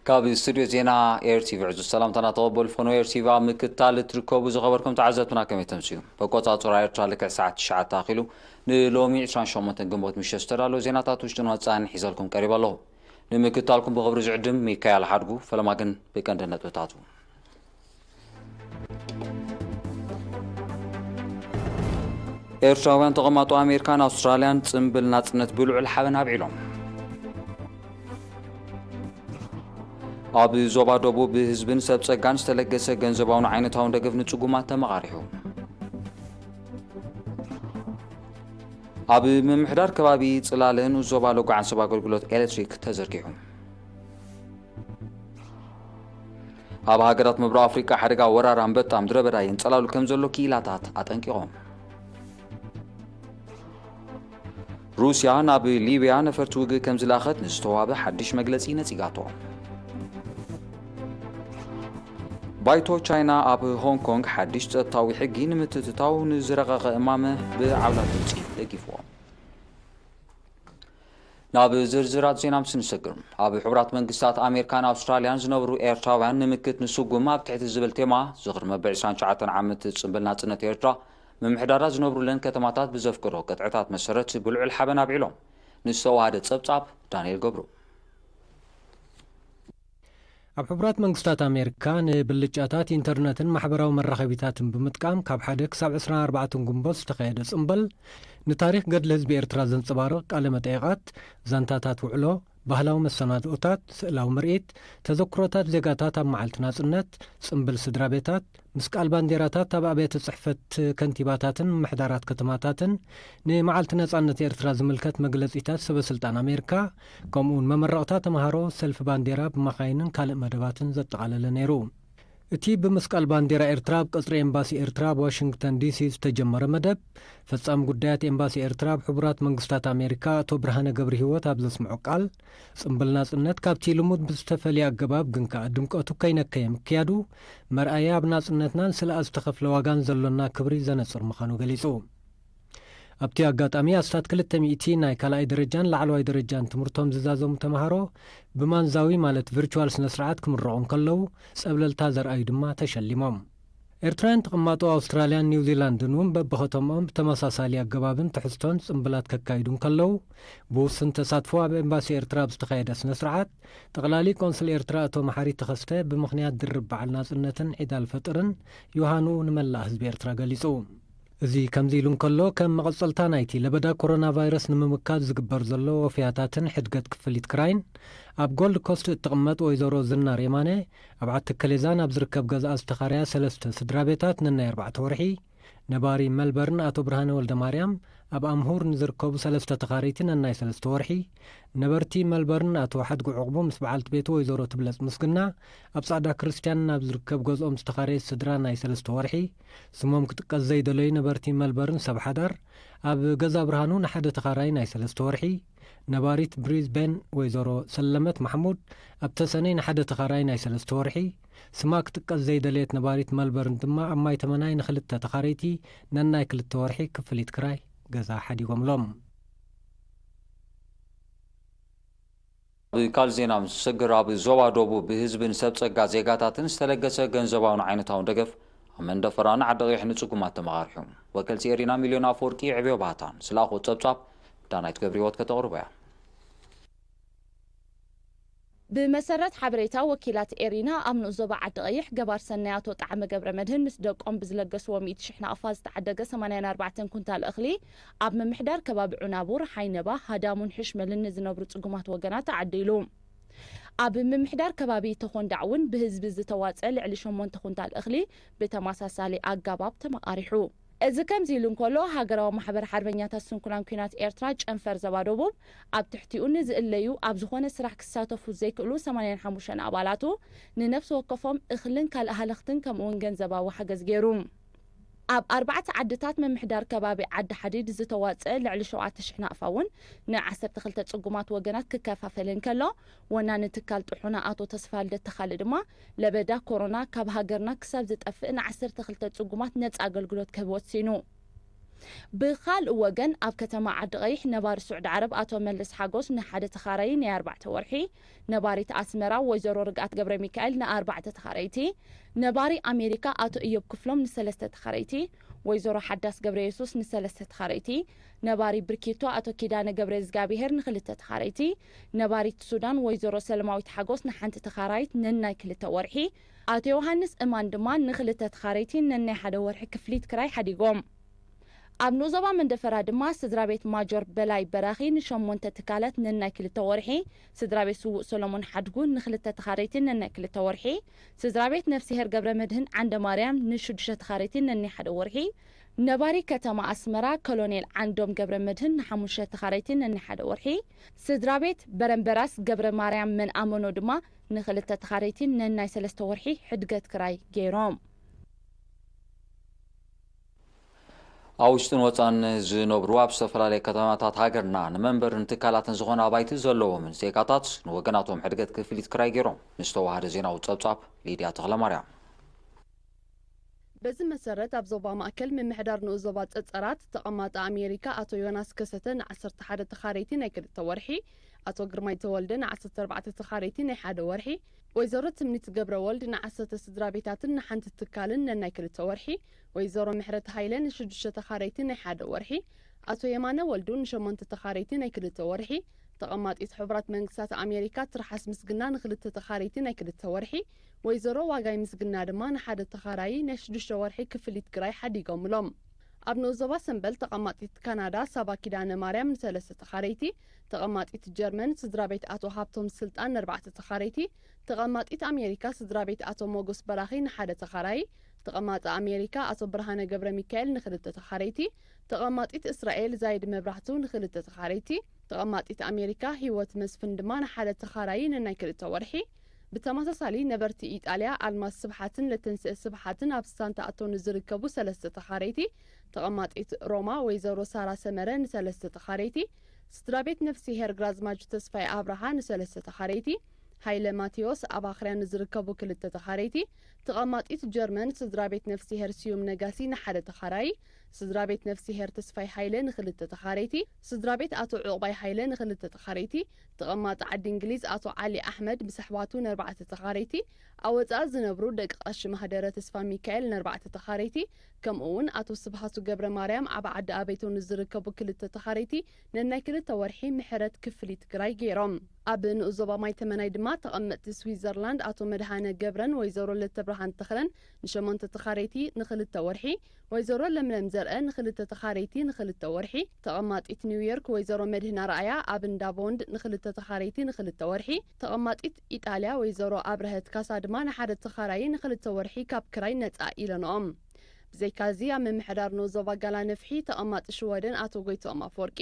ካብ ስቱድዮ ዜና ኤርቲቪ ዕዙዝ ሰላምታና ተቐበሉ። ፍኖ ኤርቲቪ ኣብ ምክትታል እትርከቡ ዝኸበርኩም ተዓዘብትና ከመይ ተምስዩ? በቆጻጽራ ኤርትራ ልክዕ ሰዓት ትሽዓተ ኣኺሉ ንሎሚ ዕስራን ሸሞንተን ግንቦት ምሸት ዝተዳለወ ዜናታት ውሽጥን ወጻእን ሒዘልኩም ቀሪበ ኣለኹ። ንምክትታልኩም ብኽብሪ ዝዕድም ሚካኤል ሓድጉ። ፈለማ ግን ብቀንዲ ነጥብታቱ። ኤርትራውያን ተቐማጦ ኣሜሪካን ኣውስትራልያን ጽምብል ናጽነት ብልዑል ሓበን ኣብዒሎም። ኣብ ዞባ ደቡብ ብህዝብን ሰብ ጸጋን ዝተለገሰ ገንዘባውን ዓይነታውን ደገፍ ንጽጉማት ተመቓሪሑ። ኣብ ምምሕዳር ከባቢ ጽላለ ንኡስ ዞባ ለጓዓን ሰብ ኣገልግሎት ኤሌክትሪክ ተዘርጊሑ። ኣብ ሃገራት ምብራቕ ኣፍሪቃ ሓደጋ ወራር ኣንበጣ ምድረ በዳ የንጸላሉ ከም ዘሎ ክኢላታት ኣጠንቂቖም። ሩስያ ናብ ሊብያ ነፈርቲ ውግእ ከም ዝላኸት ንዝተዋህበ ሓድሽ መግለጺ ነጺጋቶ። ባይቶ ቻይና ኣብ ሆንግ ኮንግ ሓድሽ ጸጥታዊ ሕጊ ንምትእትታው ንዝረቐቐ እማመ ብዓብላል ድምጺ ደጊፍዎ። ናብ ዝርዝራት ዜና ምስ ንሰግር፣ ኣብ ሕቡራት መንግስታት ኣሜሪካን ኣውስትራልያን ዝነብሩ ኤርትራውያን ንምክት ንስጉም ኣብ ትሕቲ ዝብል ቴማ ዝኽሪ መበል ዕስራን ትሽዓተን ዓመት ጽምብል ናጽነት ኤርትራ፣ ምምሕዳራት ዝነብሩለን ከተማታት ብዘፍቅዶ ቅጥዕታት መሰረት ብልዑል ሓበን ኣብዒሎም። ንዝተዋሃደ ጸብጻብ ዳንኤል ገብሩ። ኣብ ሕቡራት መንግስታት ኣሜሪካ ንብልጫታት ኢንተርነትን ማሕበራዊ መራኸቢታትን ብምጥቃም ካብ ሓደ ክሳብ ዕስራን ኣርባዕተን ግንቦት ዝተኻየደ ጽምብል፣ ንታሪኽ ገድሊ ህዝቢ ኤርትራ ዘንጸባርቕ ቃለ መጠይቓት፣ ዛንታታት ውዕሎ፣ ባህላዊ መሰናድኦታት፣ ስእላዊ ምርኢት፣ ተዘክሮታት ዜጋታት ኣብ መዓልቲ ናጽነት፣ ጽምብል ስድራ ቤታት፣ ምስ ቃል ባንዴራታት ኣብ ኣብያተ ጽሕፈት ከንቲባታትን ምምሕዳራት ከተማታትን፣ ንመዓልቲ ነጻነት ኤርትራ ዝምልከት መግለጺታት ሰበ ስልጣን ኣሜሪካ፣ ከምኡውን መመረቕታ ተምሃሮ፣ ሰልፊ ባንዴራ ብመኻይንን ካልእ መደባትን ዘጠቓለለ ነይሩ። እቲ ብምስቃል ባንዴራ ኤርትራ ኣብ ቀጽሪ ኤምባሲ ኤርትራ ኣብ ዋሽንግተን ዲሲ ዝተጀመረ መደብ፣ ፈጻሚ ጉዳያት ኤምባሲ ኤርትራ ኣብ ሕቡራት መንግስታት ኣሜሪካ ኣቶ ብርሃነ ገብረሂወት ኣብ ዘስምዖ ቃል፣ ጽምብል ናጽነት ካብቲ ልሙድ ብዝተፈልየ ኣገባብ ግን ከኣ ድምቀቱ ከይነከየ ምክያዱ፣ መርኣያ ኣብ ናጽነትናን ስለ ዝተኸፍለ ዋጋን ዘሎና ክብሪ ዘነጽር ምዃኑ ገሊጹ። ኣብቲ ኣጋጣሚ ኣስታት ክልተ ሚእቲ ናይ ካልኣይ ደረጃን ላዕለዋይ ደረጃን ትምህርቶም ዝዛዘሙ ተምሃሮ ብማንዛዊ ማለት ቪርቹዋል ስነ ስርዓት ክምረቑ እንከለዉ፣ ጸብለልታ ዘርኣዩ ድማ ተሸሊሞም። ኤርትራውያን ተቐማጦ ኣውስትራልያን ኒውዚላንድን እውን በብኸተምኦም ብተመሳሳሊ ኣገባብን ትሕዝቶን ጽምብላት ከካይዱ እንከለዉ፣ ብውሱን ተሳትፎ ኣብ ኤምባሲ ኤርትራ ኣብ ዝተኻየደ ስነ ስርዓት፣ ጠቕላሊ ቆንስል ኤርትራ ኣቶ መሓሪ ተኸስተ ብምኽንያት ድርብ በዓል ናጽነትን ዒድ ኣልፈጥርን ዮሃንኡ ንመላእ ህዝቢ ኤርትራ ገሊጹ። እዚ ከምዚ ኢሉ እንከሎ፣ ከም መቐጸልታ ናይቲ ለበዳ ኮሮና ቫይረስ ንምምካት ዝግበር ዘሎ ወፍያታትን ሕድገት ክፍሊት ክራይን፣ ኣብ ጎልድ ኮስት እትቕመጥ ወይዘሮ ዝናር የማነ፣ ኣብ ዓዲ ከሌዛን ኣብ ዝርከብ ገዝኣ ዝተኻረያ ሰለስተ ስድራ ቤታት ነናይ ኣርባዕተ ወርሒ፣ ነባሪ መልበርን ኣቶ ብርሃነ ወልደማርያም፣ ኣብ ኣምሁር ንዝርከቡ ሰለስተ ተኻረይቲ ነናይ ሰለስተ ወርሒ፣ ነበርቲ መልበርን ኣቶ ሓድጉ ዕቑቡ ምስ በዓልቲ ቤቱ ወይዘሮ ትብለጽ ምስግና፣ ኣብ ጻዕዳ ክርስትያን ናብ ዝርከብ ገዝኦም ዝተኻረየ ስድራ ናይ ሰለስተ ወርሒ፣ ስሞም ክጥቀስ ዘይደለዩ ነበርቲ መልበርን ሰብ ሓዳር፣ ኣብ ገዛ ብርሃኑ ንሓደ ተኻራይ ናይ ሰለስተ ወርሒ፣ ነባሪት ብሪዝቤን ወይዘሮ ሰለመት ማሕሙድ፣ ኣብ ተሰነይ ንሓደ ተኻራይ ናይ ሰለስተ ወርሒ፣ ስማ ክጥቀስ ዘይደለየት ነባሪት መልበርን ድማ ኣብ ማይ ተመናይ ንኽልተ ተኻረይቲ ነናይ ክልተ ወርሒ ክፍሊት ክራይ ገዛ ሓዲጎምሎም። ብካል ዜና ምስ ዝሰግር፣ ኣብ ዞባ ደቡብ ብህዝብን ሰብ ጸጋ ዜጋታትን ዝተለገሰ ገንዘባውን ዓይነታውን ደገፍ ኣብ መንደፈራ ንዓዲ ቀይሕ ንጽጉማት ተመቓሪሑ። ወከልቲ ኤሪና ሚልዮን ኣፈወርቂ፣ ዕብዮ ባህታን ዝለኣኾ ጸብጻብ ዳናይት ገብረ ህይወት ከተቕርቦ እያ። ብመሰረት ሓበሬታ ወኪላት ኤሪና፣ ኣብ ንኡስ ዞባ ዓዲ ቀይሕ ገባር ሰናይ ኣቶ ጣዕመ ገብረ መድህን ምስ ደቆም ብዝለገስዎ ሚእቲ ሽሕ ናቕፋ ዝተዓደገ ሰማንያን ኣርባዕተን ኩንታል እኽሊ ኣብ ምምሕዳር ከባቢ ዑናቡር፣ ሓይነባ፣ ሃዳሙን ሕሽመልን ንዝነብሩ ጽጉማት ወገናት ተዓዲሉ። ኣብ ምምሕዳር ከባቢ ተኾንዳዕ እውን ብህዝቢ ዝተዋጸ ልዕሊ ሸሞንተ ኩንታል እኽሊ ብተመሳሳሊ ኣጋባብ ተመቓሪሑ። እዚ ከምዚ ኢሉ እንከሎ፣ ሃገራዊ ማሕበር ሓርበኛታት ስንኩላን ኲናት ኤርትራ ጨንፈር ዘባ ደቡብ፣ ኣብ ትሕቲኡ ንዝእለዩ ኣብ ዝኾነ ስራሕ ክሳተፉ ዘይክእሉ ሰማንያን ሓሙሽተን ኣባላቱ ንነፍሲ ወከፎም እኽልን ካልእ ሃለኽትን ከምኡውን ገንዘባዊ ሓገዝ ገይሩ። ኣብ ኣርባዕተ ዓድታት ምምሕዳር ከባቢ ዓዲ ሓዲድ ዝተዋጸአ ልዕሊ ሸውዓተ ሽሕ ናቕፋ እውን ንዓሰርተ ክልተ ጽጉማት ወገናት ክከፋፈል እንከሎ፣ ወናኒ ትካል ጥሑና ኣቶ ተስፋልደት ተኻልእ ድማ፣ ለበዳ ኮሮና ካብ ሃገርና ክሳብ ዝጠፍእ ንዓሰርተ ክልተ ጽጉማት ነጻ ኣገልግሎት ክህብ ወሲኑ። ብኻልእ ወገን ኣብ ከተማ ዓዲ ቀይሕ ነባሪ ስዑዲ ዓረብ ኣቶ መለስ ሓጎስ ንሓደ ተኻራዪ ናይ ኣርባዕተ ወርሒ፣ ነባሪት ኣስመራ ወይዘሮ ርግኣት ገብረ ሚካኤል ንኣርባዕተ ተኻረይቲ፣ ነባሪ ኣሜሪካ ኣቶ እዮብ ክፍሎም ንሰለስተ ተኻረይቲ፣ ወይዘሮ ሓዳስ ገብረ የሱስ ንሰለስተ ተኻረይቲ፣ ነባሪ ብርኪቶ ኣቶ ኪዳነ ገብረ እግዚኣብሄር ንክልተ ተኻረይቲ፣ ነባሪት ሱዳን ወይዘሮ ሰለማዊት ሓጎስ ንሓንቲ ተኻራይት ነናይ ክልተ ወርሒ፣ ኣቶ ዮሃንስ እማን ድማ ንክልተ ተኻረይቲ ነናይ ሓደ ወርሒ ክፍሊት ክራይ ሓዲጎም። ኣብ ንኡዞባ መንደፈራ ድማ ስድራ ቤት ማጆር በላይ በራኺ ንሸሞንተ ትካላት ነናይ ክልተ ወርሒ፣ ስድራ ቤት ስዉእ ሰሎሞን ሓድጉ ንክልተ ተኻረይቲ ነናይ ክልተ ወርሒ፣ ስድራ ቤት ነፍስሄር ገብረ መድህን ዓንደ ማርያም ንሽዱሽተ ተኻረይቲ ነናይ ሓደ ወርሒ፣ ነባሪ ከተማ ኣስመራ ኮሎኔል ዓንዶም ገብረ መድህን ንሓሙሽተ ተኻረይቲ ነናይ ሓደ ወርሒ፣ ስድራ ቤት በረምበራስ ገብረ ማርያም መንኣመኖ ድማ ንክልተ ተኻረይቲ ነናይ ሰለስተ ወርሒ ሕድገት ክራይ ገይሮም። ኣብ ውሽጥን ወፃን ዝነብሩ ኣብ ዝተፈላለየ ከተማታት ሃገርና ንመንበርን ትካላትን ዝኾነ ኣባይቲ ዘለዎም ዜጋታት ንወገናቶም ሕድገት ክፍሊት ክራይ ገይሮም። ንዝተዋሃደ ዜናዊ ፀብፃብ ሊድያ ተኽለማርያም። በዚ መሰረት ኣብ ዞባ ማእከል ምምሕዳር ንኡስ ዞባ ጸጸራት ተቐማጢ ኣሜሪካ ኣቶ ዮናስ ከሰተ ንዓሰርተ ሓደ ተኻረይቲ ናይ ክልተ ወርሒ፣ ኣቶ ግርማይ ተወልደ ንዓሰርተ ኣርባዕተ ተኻረይቲ ናይ ሓደ ወርሒ፣ ወይዘሮ ትምኒት ገብረወልድ ንዓሰርተ ስድራ ቤታትን ንሓንቲ ትካልን ነናይ ክልተ ወርሒ፣ ወይዘሮ ምሕረት ሃይለ ንሽዱሽተ ተኻረይቲ ናይ ሓደ ወርሒ፣ ኣቶ የማነ ወልዱ ንሸሞንተ ተኻረይቲ ናይ ክልተ ወርሒ፣ ተቐማጢት ሕቡራት መንግስታት ኣሜሪካ ትርሓስ ምስግና ንክልተ ተኻረይቲ ናይ ክልተ ወርሒ፣ ወይዘሮ ዋጋይ ምስግና ድማ ንሓደ ተኻራዪ ናይ ሽዱሽተ ወርሒ ክፍሊት ክራይ ሓዲጎምሎም። ኣብ ንኡስ ዞባ ሰምበል ተቐማጢት ካናዳ ሳባ ኪዳነ ማርያም ንሰለስተ ተኻረይቲ፣ ተቐማጢት ጀርመን ስድራ ቤት ኣቶ ሃብቶም ስልጣን ንኣርባዕተ ተኻረይቲ፣ ተቐማጢት ኣሜሪካ ስድራ ቤት ኣቶ ሞጎስ በራኺ ንሓደ ተኻራዪ፣ ተቐማጢ ኣሜሪካ ኣቶ ብርሃነ ገብረ ሚካኤል ንክልተ ተኻረይቲ፣ ተቐማጢት እስራኤል ዛይድ መብራህቱ ንክልተ ተኻረይቲ፣ ተቐማጢት ኣሜሪካ ሂወት መስፍን ድማ ንሓደ ተኻራዪ ነናይ ክልተ ወርሒ፣ ብተመሳሳሊ ነበርቲ ኢጣልያ ኣልማዝ ስብሓትን ለተንስኤ ስብሓትን ኣብ ስታንታ ኣቶ ንዝርከቡ ሰለስተ ተኻረይቲ፣ ተቐማጢት ሮማ ወይዘሮ ሳራ ሰመረ ንሰለስተ ተኻረይቲ፣ ስድራ ቤት ነፍስሄር ግራዝማች ተስፋይ ኣብርሃ ንሰለስተ ተኻረይቲ፣ ሃይለ ማቴዎስ ኣብ ኣኽርያ ንዝርከቡ ክልተ ተኻረይቲ፣ ተቐማጢት ጀርመን ስድራ ቤት ነፍስሄር ስዩም ነጋሲ ንሓደ ተኻራዪ፣ ስድራ ቤት ነፍስሄር ተስፋይ ሃይለ ንክልተ ተኻረይቲ፣ ስድራ ቤት ኣቶ ዑቕባይ ሃይለ ንክልተ ተኻረይቲ፣ ተቐማጢ ዓዲ እንግሊዝ ኣቶ ዓሊ ኣሕመድ ምስ ኣሕዋቱ ንኣርባዕተ ተኻረይቲ፣ ኣብ ወጻኢ ዝነብሩ ደቂ ቀሺ ማህደረ ተስፋ ሚካኤል ንኣርባዕተ ተኻረይቲ፣ ከምኡ እውን ኣቶ ስብሃቱ ገብረ ማርያም ኣብ ዓዲ ኣበይቶ ንዝርከቡ ክልተ ተኻረይቲ ነናይ ክልተ ወርሒ ምሕረት ክፍሊት ክራይ ገይሮም። ኣብ ንኡስ ዞባ ማይ ተመናይ ድማ ተቐመጥቲ ስዊዘርላንድ ኣቶ መድሃነ ገብረን ወይዘሮ ለተብርሃን ተኽለን ንሸሞንተ ተኻረይቲ ንክልተ ወርሒ፣ ወይዘሮ ለምለም ዘርአ ንክልተ ተኻረይቲ ንክልተ ወርሒ፣ ተቐማጢት ኒውዮርክ ወይዘሮ መድህን ኣርኣያ ኣብ እንዳ ቦንድ ንክልተ ተኻረይቲ ንክልተ ወርሒ፣ ተቐማጢት ኢጣልያ ወይዘሮ ኣብረሀት ካሳ ድማ ንሓደ ተኻራዪ ንክልተ ወርሒ ካብ ክራይ ነጻ ኢለንኦም። ብዘይካዚ ኣብ ምምሕዳር ንኡስ ዞባ ጋላ ነፍሒ ተቐማጢ ሽወደን ኣቶ ጎይትኦም ኣፈወርቂ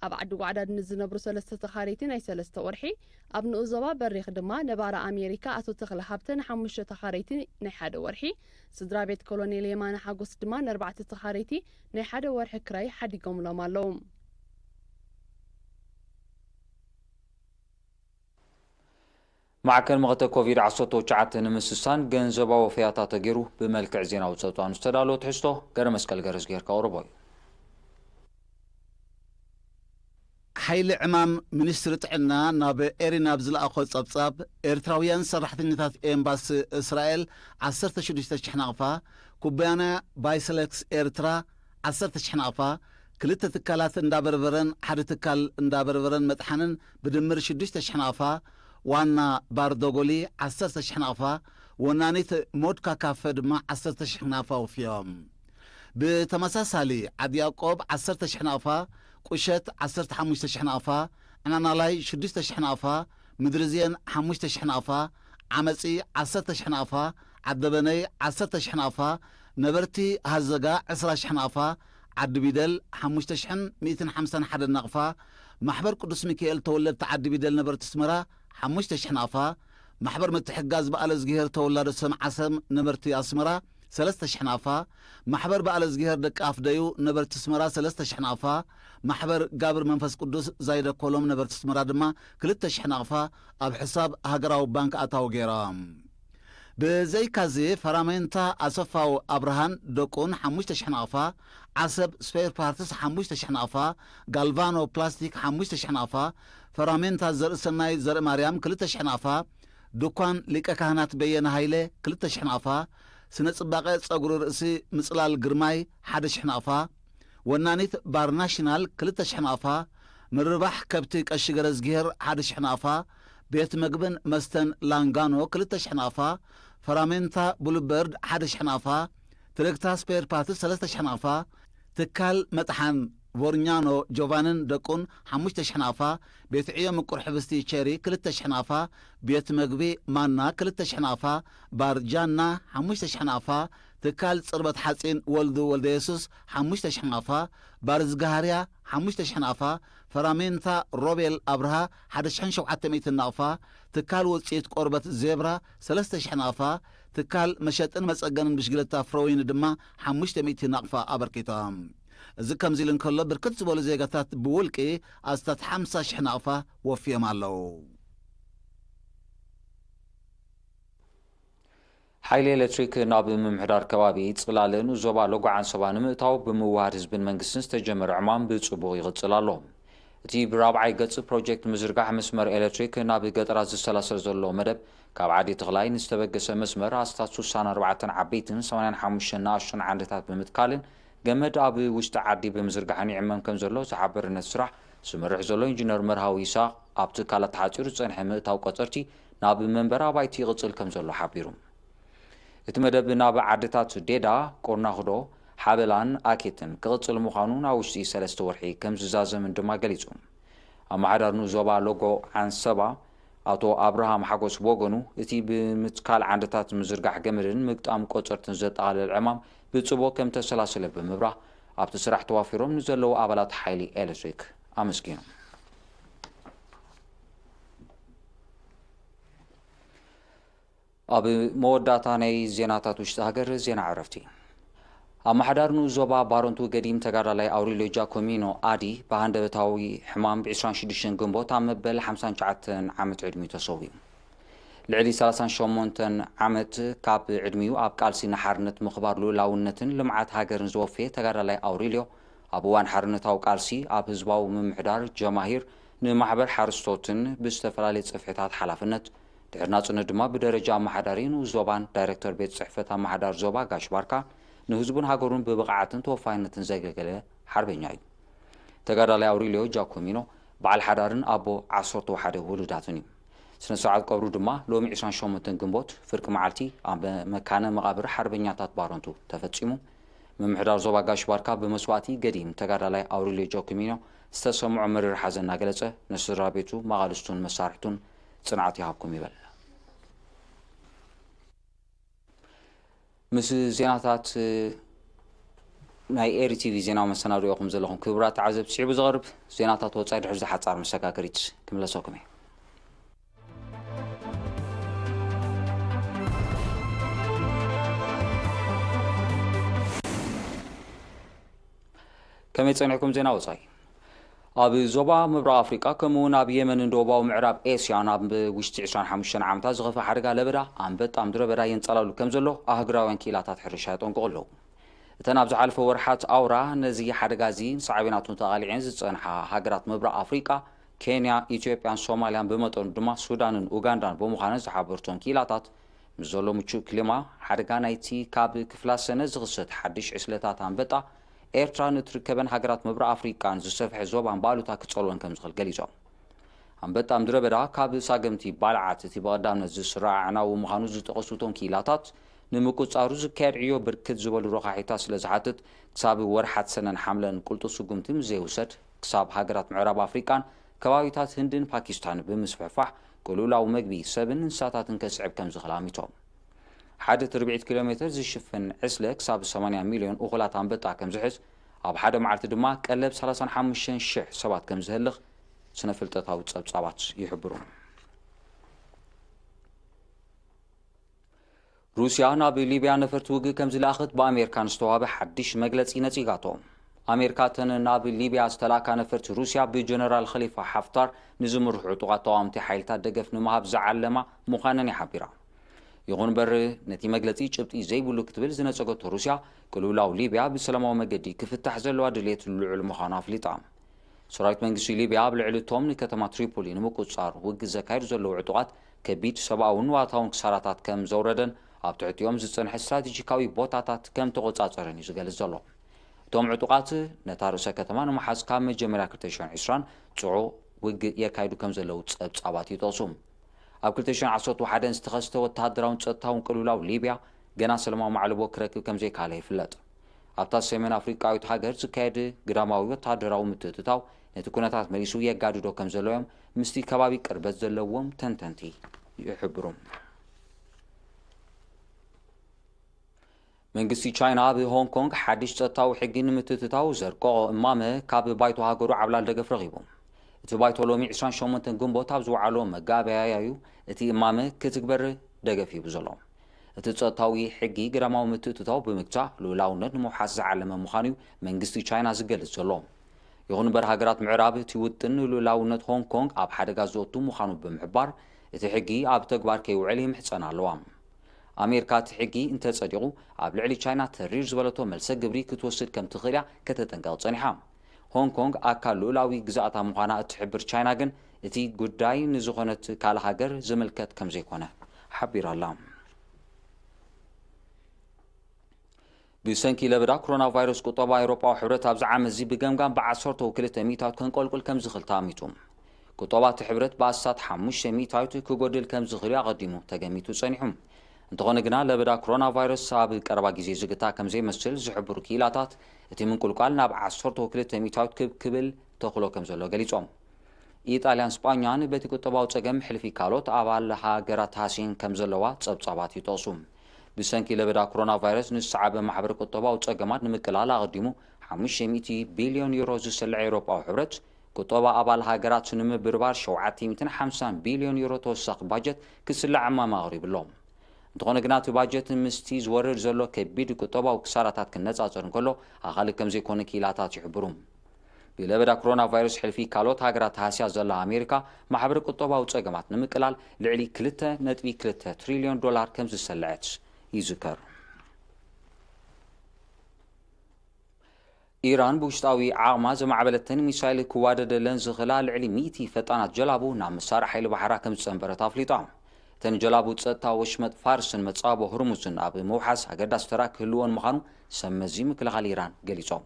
ኣብ ዓዲ ጓዕዳድ ንዝነብሩ ሰለስተ ተኻረይቲ ናይ ሰለስተ ወርሒ፣ ኣብ ንኡስ ዞባ በሪኽ ድማ ነባሪ ኣሜሪካ ኣቶ ተኽለ ሃብተ ንሓሙሽተ ተኻረይቲ ናይ ሓደ ወርሒ፣ ስድራ ቤት ኮሎኔል የማነ ሓጎስ ድማ ንኣርባዕተ ተኻረይቲ ናይ ሓደ ወርሒ ክራይ ሓዲጎምሎም ኣለዉ። ማዕከን መኸተ ኮቪድ ዓሰርተ ትሽዓተ ንምስሳን ገንዘባዊ ወፈያታ ተገይሩ ብመልክዕ ዜናዊ ጸብጻኑ ዝተዳለወ ትሕዝቶ ገረ መስቀል ገረዝጊሄር ከቕርቦ እዩ። ሓይሊ ዕማም ሚኒስትሪ ጥዕና ናብ ኤሪና ኣብ ዝለኣኾ ጸብጻብ፣ ኤርትራውያን ሰራሕተኛታት ኤምባሲ እስራኤል ዓሰርተ ሽዱሽተ ሽሕ ናቕፋ፣ ኩባንያ ባይሰሌክስ ኤርትራ ዓሰርተ ሽሕ ናቕፋ፣ ክልተ ትካላት እንዳበርበረን ሓደ ትካል እንዳበርበረን መጥሓንን ብድምር ሽዱሽተ ሽሕ ናቕፋ፣ ዋና ባርዶጎሊ ዓሰርተ ሽሕ ናቕፋ፣ ወናኒት ሞድካ ካፈ ድማ ዓሰርተ ሽሕ ናቕፋ ኣውፍዮም። ብተመሳሳሊ ዓዲ ያቆብ ዓሰርተ ሽሕ ናቕፋ፣ ቁሸት ዓሰርተ ሓሙሽተ ሽሕ ናቕፋ፣ ዕናናላይ ሽዱሽተ ሽሕ ናቕፋ፣ ምድርዜን ሓሙሽተ ሽሕ ናቕፋ፣ ዓመጺ ዓሰርተ ሽሕ ናቕፋ፣ ዓደበነይ ዓሰርተ ሽሕ ናቕፋ፣ ነበርቲ ሃዘጋ ዕስራ ሽሕ ናቕፋ፣ ዓዲ ቢደል ሓሙሽተ ሽሕን ሚእትን ሓምሳን ሓደን ናቕፋ፣ ማሕበር ቅዱስ ሚካኤል ተወለድቲ ዓዲ ቢደል ነበርቲ ኣስመራ ሓሙሽተ ሽሕ ናቕፋ፣ ማሕበር ምትሕጋዝ በዓለ እዝግሄር ተወላዶ ሰም ዓሰም ነበርቲ ኣስመራ ሰለስተ ሽሕ ናቕፋ፣ ማሕበር በዓለ እዝግሄር ደቂ ኣፍደዩ ነበርቲ ኣስመራ ሰለስተ ሽሕ ናቕፋ፣ ማሕበር ጋብር መንፈስ ቅዱስ ዛይደ ኮሎም ነበርቲ ኣስመራ ድማ ክልተ ሽሕ ናቕፋ ኣብ ሕሳብ ሃገራዊ ባንክ ኣታዊ ገይሮም። ብዘይካዚ ፈራሜንታ ኣሰፋው ኣብርሃን ደቁን ሓሙሽተ ሽሕ ናቕፋ፣ ዓሰብ ስፔር ፓርትስ ሓሙሽተ ሽሕ ናቕፋ፣ ጋልቫኖ ፕላስቲክ ሓሙሽተ ሽሕ ናቕፋ፣ ፈራሜንታ ዘርእሰናይ ዘርእማርያም ክልተ ሽሕ ናቕፋ፣ ድኳን ሊቀ ካህናት በየነ ሃይለ ክልተ ሽሕ ናቕፋ፣ ስነ ጽባቐ ጸጉሪ ርእሲ ምጽላል ግርማይ ሓደ ሽሕ ናቕፋ፣ ወናኒት ባር ናሽናል ክልተ ሽሕ ናቕፋ፣ ምርባሕ ከብቲ ቀሺ ገረዝግሄር ሓደ ሽሕ ናቕፋ፣ ቤት መግብን መስተን ላንጋኖ ክልተ ሽሕ ናቕፋ፣ ፈራሜንታ ብሉበርድ ሓደ ሽሕ ናቕፋ፣ ትርግታ ስፔር ፓርትስ ሰለስተ ሽሕ ናቕፋ፣ ትካል መጥሓን ቮርኛኖ ጆቫንን ደቁን ሓሙሽተ ሽሕ ናቕፋ፣ ቤት ዕዮ ምቁር ሕብስቲ ቸሪ ክልተ ሽሕ ናቕፋ፣ ቤት መግቢ ማና ክልተ ሽሕ ናቕፋ፣ ባር ጃና ሓሙሽተ ሽሕ ናቕፋ፣ ትካል ጽርበት ሓጺን ወልዱ ወልደ የሱስ ሓሙሽተ ሽሕ ናቕፋ፣ ባር ዝጋሃርያ ሓሙሽተ ሽሕ ናቕፋ፣ ፈራሜንታ ሮቤል ኣብርሃ ሓደ ሽሕን ሸውዓተ ሚእትን ናቕፋ፣ ትካል ውጽኢት ቆርበት ዜብራ ሰለስተ ሽሕ ናቕፋ፣ ትካል መሸጥን መጸገንን ብሽግለታ ፍረወይኒ ድማ ሓሙሽተ ሚእቲ ናቕፋ ኣበርኪቶም። እዚ ከምዚ ኢሉ እንከሎ፣ ብርክት ዝበሉ ዜጋታት ብውልቂ ኣስታት ሓምሳ ሽሕ ናቕፋ ወፍዮም ኣለዉ። ሓይሊ ኤሌክትሪክ ናብ ምምሕዳር ከባቢ ጽላልን ዞባ ሎጎ ዓንሰባ ንምእታው ብምውሃድ ህዝብን መንግስትን ዝተጀመረ ዕማም ብጽቡቕ ይቕጽል ኣሎ። እቲ ብራብዓይ ገጽ ፕሮጀክት ምዝርጋሕ መስመር ኤሌክትሪክ ናብ ገጠራት ዝሰላሰል ዘሎ መደብ፣ ካብ ዓዲ ተኽላይ ንዝተበገሰ መስመር ኣስታት ስሳን ኣርባዕተን ዓበይትን ሰማንያን ሓሙሽተን ንኣሽቱን ዓንድታት ብምትካልን ገመድ ኣብ ውሽጢ ዓዲ ብምዝርጋሕን ይዕመም ከም ዘሎ ዝሓበረ ነቲ ስራሕ ዝመርሕ ዘሎ ኢንጂነር መርሃዊ ይስሐቕ፣ ኣብ ትካላት ተሓጺሩ ዝጸንሐ ምእታው ቆጸርቲ ናብ መንበሪ ኣባይቲ ይቕጽል ከም ዘሎ ሓቢሩ። እቲ መደብ ናብ ዓድታት ዴዳ፣ ቆርናኹዶ፣ ሓበላን ኣኬትን ክቕጽል ምዃኑን ኣብ ውሽጢ ሰለስተ ወርሒ ከም ዝዛዘምን ድማ ገሊጹ። ኣመሓዳሪ ንኡስ ዞባ ሎጎ ዓንሰባ ኣቶ ኣብርሃም ሓጎስ ብወገኑ፣ እቲ ብምትካል ዓንድታት ምዝርጋሕ ገመድን ምግጣም ቆጸርትን ዘጠቓልል ዕማም ብጽቡቕ ከም ተሰላሰለ ብምብራህ፣ ኣብቲ ስራሕ ተዋፊሮም ንዘለዉ ኣባላት ሓይሊ ኤሌክትሪክ ኣመስጊኑ። ኣብ መወዳእታ ናይ ዜናታት ውሽጢ ሃገር ዜና ዕረፍቲ። ኣመሓዳሪ ንኡስ ዞባ ባረንቱ ገዲም ተጋዳላይ ኣውሪልዮ ጃኮሚኖ ኣዲ ብሃንደበታዊ ሕማም ብ ዕስራን ሽዱሽተን ግንቦት ኣብ መበል ሓምሳን ትሽዓተን ዓመት ዕድሚኡ ተሰዊኡ። ልዕሊ ሰላሳን ሸሞንተን ዓመት ካብ ዕድሚኡ ኣብ ቃልሲ ንሓርነት ምኽባር ልኡላውነትን ልምዓት ሃገርን ዘወፈየ ተጋዳላይ ኣውሪልዮ፣ ኣብ እዋን ሓርነታዊ ቃልሲ ኣብ ህዝባዊ ምምሕዳር ጀማሂር፣ ንማሕበር ሓረስቶትን ብዝተፈላለየ ጽፍሕታት ሓላፍነት፣ ድሕሪ ናጽነት ድማ ብደረጃ ኣመሓዳሪ ንኡስ ዞባን ዳይረክተር ቤት ጽሕፈት ኣመሓዳሪ ዞባ ጋሽ ባርካ፣ ንህዝቡን ሃገሩን ብብቕዓትን ተወፋይነትን ዘገልገለ ሓርበኛ እዩ። ተጋዳላይ ኣውሪልዮ ጃኮሚኖ በዓል ሓዳርን ኣቦ ዓሰርተ ሓደ ውሉዳትን እዩ። ስነ ስርዓት ቀብሩ ድማ ሎሚ ዕስራን ሸሞንተን ግንቦት ፍርቂ መዓልቲ ኣብ መካነ መቓብር ሓርበኛታት ባረንቱ ተፈጺሙ። ምምሕዳር ዞባ ጋሽ ባርካ ብመስዋእቲ ገዲም ተጋዳላይ ኣውሪልዮ ጃኮሚኖ ዝተሰምዖ መሪር ሓዘን እናገለጸ፣ ንስድራ ቤቱ፣ መቓልስቱን መሳርሕቱን ጽንዓት ይሃብኩም ይበል። ምስ ዜናታት ናይ ኤሪ ቲቪ ዜናዊ መሰናድኦኹም ዘለኹም ክቡራት ተዓዘብቲ ስዒቡ ዝቐርብ ዜናታት ወጻኢ ድሕሪ ዝሓጻር መሰጋገሪት ክምለሰኩም እየ። ከመይ ጸኒሕኩም ዜና ወጻኢ? ኣብ ዞባ ምብራቕ ኣፍሪቃ፣ ከምኡ እውን ኣብ የመንን ደቡባዊ ምዕራብ ኤስያን ኣብ ውሽጢ ዕስራን ሓሙሽተን ዓመታት ዝኸፍአ ሓደጋ ለበዳ ኣንበጣ ምድረ በዳ የንጸላሉ ከም ዘሎ ኣህጉራውያን ክኢላታት ሕርሻ የጠንቅቑ ኣለዉ። እተን ኣብ ዝሓለፈ ወርሓት ኣውራ ነዚ ሓደጋ እዚ ሳዕቤናቱ ተቓሊዐን ዝጸንሓ ሃገራት ምብራቕ ኣፍሪቃ፣ ኬንያ፣ ኢትዮጵያን ሶማልያን፣ ብመጠኑ ድማ ሱዳንን ኡጋንዳን ብምዃነን ዝሓበሩ እቶም ክኢላታት፣ ምስ ዘሎ ምቹእ ክሊማ፣ ሓደጋ ናይቲ ካብ ክፍላ ሰነ ዝኽሰት ሓድሽ ዕስለታት ኣንበጣ ኤርትራ ንእትርከበን ሃገራት ምብራቕ ኣፍሪቃን ዝሰፍሐ ዞባን ብኣሉታ ክጸልወን ከም ዝኽእል ገሊጾም። ኣንበጣ ምድረ በዳ ካብ ሳገምቲ ባልዓት እቲ ብቐዳምነት ዝስራዕ ኣዕናዊ ምዃኑ ዝጠቐሱ እቶም ክኢላታት፣ ንምቁጽጻሩ ዝካየድ ዕዮ ብርክት ዝበሉ ረዃሒታት ስለ ዝሓትት፣ ክሳብ ወርሓት ሰነን ሓምለን ቅልጡፍ ስጉምቲ ምስ ዘይውሰድ፣ ክሳብ ሃገራት ምዕራብ ኣፍሪቃን ከባቢታት ህንድን ፓኪስታን ብምስፍሕፋሕ፣ ቅልውላው መግቢ ሰብን እንስሳታትን ከስዕብ ከም ዝኽእል ኣሚቶም። ሓደ ትርብዒት ኪሎ ሜተር ዝሽፍን ዕስለ ክሳብ ሰማንያ ሚልዮን እኹላት ኣንበጣ ከም ዝሕዝ፣ ኣብ ሓደ መዓልቲ ድማ ቀለብ ሰላሳን ሓሙሽተን ሽሕ ሰባት ከም ዝህልኽ ስነ ፍልጠታዊ ጸብጻባት ይሕብሩ። ሩስያ ናብ ሊብያ ነፈርቲ ውግእ ከም ዝለኣኸት ብኣሜሪካ ንዝተዋህበ ሓድሽ መግለጺ ነጺጋቶ። ኣሜሪካ እተን ናብ ሊብያ ዝተላእካ ነፈርቲ ሩስያ ብጀነራል ኸሊፋ ሓፍታር ንዝምርሑ ዕጡቓት ተቓወምቲ ሓይልታት ደገፍ ንምሃብ ዝዓለማ ምዃነን እያ ሓቢራ። ይኹን እምበር፣ ነቲ መግለጺ ጭብጢ ዘይብሉ ክትብል ዝነጸገቶ ሩስያ፣ ቅልውላው ሊብያ ብሰላማዊ መገዲ ክፍታሕ ዘለዋ ድሌት ልዑል ምዃኑ ኣፍሊጣ። ሰራዊት መንግስቲ ሊብያ ኣብ ልዕሊ እቶም ንከተማ ትሪፖሊ ንምቁጽጻር ውግእ ዘካይዱ ዘለዉ ዕጡቓት ከቢድ ሰብኣውን ንዋታውን ክሳራታት ከም ዘውረደን ኣብ ትሕቲኦም ዝጸንሐ ስትራቴጂካዊ ቦታታት ከም ተቖጻጸረን እዩ ዝገልጽ ዘሎ። እቶም ዕጡቓት ነታ ርእሰ ከተማ ንምሓዝ ካብ መጀመርያ ክልተ ሽሕን ዕስራን ጽዑቕ ውግእ የካይዱ ከም ዘለዉ ጸብጻባት ይጠቕሱ። ኣብ ክልተ ሽሕን ዓሰርተ ሓደን ዝተኸስተ ወተሃደራውን ጸጥታውን ቅልውላው ሊብያ ገና ሰላማዊ ማዕልቦ ክረክብ ከም ዘይከኣለ ይፍለጥ። ኣብታ ሰሜን ኣፍሪቃዊት ሃገር ዝካየድ ግዳማዊ ወተሃደራዊ ምትእትታው ነቲ ኩነታት መሊሱ የጋድዶ ከም ዘሎ እዮም ምስቲ ከባቢ ቅርበት ዘለዎም ተንተንቲ ይሕብሩ። መንግስቲ ቻይና ኣብ ሆንግ ኮንግ ሓድሽ ጸጥታዊ ሕጊ ንምትእትታው ዘርቀቖ እማመ ካብ ባይቶ ሃገሩ ዓብላል ደገፍ ረኺቡ። እቲ ባይቶ ሎሚ ዕስራን ሸሞንተን ግንቦት ኣብ ዝወዓሎ መጋበያያ እዩ እቲ እማመ ክትግበር ደገፍ ሂቡ ዘሎ። እቲ ጸጥታዊ ሕጊ ግዳማዊ ምትእትታው ብምግታእ ልኡላውነት ንምውሓስ ዝዓለመ ምዃኑ እዩ መንግስቲ ቻይና ዝገልጽ ዘሎ። ይኹን እምበር ሃገራት ምዕራብ እቲ ውጥን ንልኡላውነት ሆንግ ኮንግ ኣብ ሓደጋ ዘእቱ ምዃኑ ብምሕባር እቲ ሕጊ ኣብ ተግባር ከይውዕል ይምሕጸና ኣለዋ። ኣሜሪካ እቲ ሕጊ እንተጸዲቑ ኣብ ልዕሊ ቻይና ተሪር ዝበለቶ መልሰ ግብሪ ክትወስድ ከም ትኽእል እያ ከተጠንቀቕ ጸኒሓ። ሆንግ ኮንግ ኣካል ልኡላዊ ግዛኣታ ምዃና እትሕብር ቻይና ግን እቲ ጉዳይ ንዝኾነት ካልእ ሃገር ዝምልከት ከም ዘይኮነ ሓቢራ ኣላ። ብሰንኪ ለበዳ ኮሮና ቫይረስ ቁጠባ ኣውሮጳዊ ሕብረት ኣብዚ ዓመት እዚ ብገምጋም ብዓሰርተው ክልተ ሚእታዊት ከንቆልቁል ከም ዝኽእል ተኣሚቱ። ቁጠባ እቲ ሕብረት ብኣስታት ሓሙሽተ ሚእታዊት ክጎድል ከም ዝኽእል እዩ ኣቐዲሙ ተገሚቱ ጸኒሑ። እንተኾነ ግና ለበዳ ኮሮና ቫይረስ ኣብ ቀረባ ግዜ ዝግታ ከም ዘይመስል ዝሕብሩ ክኢላታት እቲ ምንቁልቋል ናብ ዓሰርተው ክልተ ሚእታዊት ክብ ክብል ተኽእሎ ከም ዘሎ ገሊጾም። ኢጣልያን ስጳኛን በቲ ቁጠባዊ ጸገም ሕልፊ ካልኦት ኣባል ሃገራት ሃሲን ከም ዘለዋ ጸብጻባት ይጠቕሱ። ብሰንኪ ለበዳ ኮሮና ቫይረስ ንዝሰዓበ ማሕበረ ቁጠባዊ ጸገማት ንምቅላል ኣቐዲሙ ሓሙሽተ ሚእቲ ቢልዮን ዩሮ ዝሰልዕ ኤውሮጳዊ ሕብረት ቁጠባ ኣባል ሃገራት ንምብርባር ሸውዓተ ሚእትን ሓምሳን ቢልዮን ዩሮ ተወሳኺ ባጀት ክስላዕ ዕማም ኣቕሪቡ ኣሎ። እንተኾነ ግና እቲ ባጀት ምስቲ ዝወርድ ዘሎ ከቢድ ቁጠባዊ ክሳራታት ክነጻጸር እንከሎ ኣኻሊ ከም ዘይኮነ ክኢላታት ይሕብሩ። ብለበዳ ኮሮና ቫይረስ ሕልፊ ካልኦት ሃገራት ሃስያ ዘላ ኣሜሪካ ማሕበረ ቁጠባዊ ጸገማት ንምቅላል ልዕሊ ክልተ ነጥቢ ክልተ ትሪልዮን ዶላር ከም ዝሰለዐት ይዝከር። ኢራን ብውሽጣዊ ዓቕማ ዘማዕበለተን ሚሳይል ክዋደደለን ዝኽእላ ልዕሊ ሚእቲ ፈጣናት ጀላቡ ናብ መሳርዕ ሓይሊ ባሕራ ከም ዝጸንበረት ኣፍሊጣ። እተን ጀላቡ ጸጥታ ወሽመጥ ፋርስን መጻቦ ህርሙዝን ኣብ ምውሓስ ኣገዳሲ ተራ ክህልወን ምዃኑ ሰብ መዚ ምክልኻል ኢራን ገሊጾም።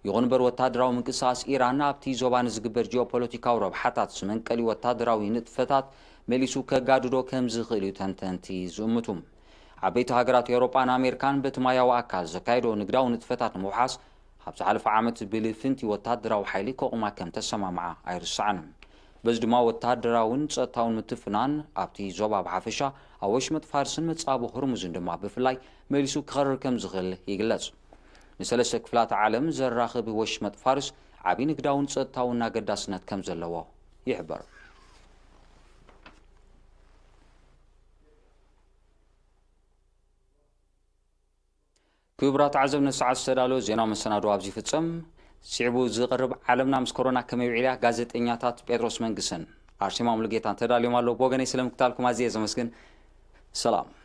ይኹን እምበር ወታደራዊ ምንቅስቓስ ኢራን ኣብቲ ዞባ ንዝግበር ጂኦፖለቲካዊ ረብሓታት ዝመንቀሊ ወታደራዊ ንጥፈታት መሊሱ ከጋድዶ ከም ዝኽእል እዩ ተንተንቲ ዝእምቱ። ዓበይቲ ሃገራት ኤውሮጳን ኣሜሪካን በቲ ማያዊ ኣካል ዘካየዶ ንግዳዊ ንጥፈታት ንምውሓስ ኣብ ዝሓለፈ ዓመት ብልፍንቲ ወታደራዊ ሓይሊ ከቑማ ከም ተሰማምዓ ኣይርስዓን። በዚ ድማ ወታደራውን ጸጥታውን ምትፍናን ኣብቲ ዞባ ብሓፈሻ ኣብ ወሽመጥ ፋርስን መጻብቦ ህርሙዝን ድማ ብፍላይ መሊሱ ክኸርር ከም ዝኽእል ይግለጽ። ንሰለስተ ክፍላት ዓለም ዘራኽብ ወሽመጥ ፋርስ ዓቢ ንግዳውን ጸጥታውን ኣገዳስነት ከም ዘለዎ ይሕበር። ክቡራት ተዓዘብቲ፣ ንሰዓት ዝተዳለወ ዜናዊ መሰናዶ ኣብዚ ይፍጸም። ስዒቡ ዝቐርብ ዓለምና ምስ ኮሮና ከመይ ውዒላ፣ ጋዜጠኛታት ጴጥሮስ መንግስን ኣርሴማ ሙሉጌታን ተዳልዮም ኣለዉ። ብወገነይ ስለ ምክታልኩም ኣዝየ ዘመስግን። ሰላም።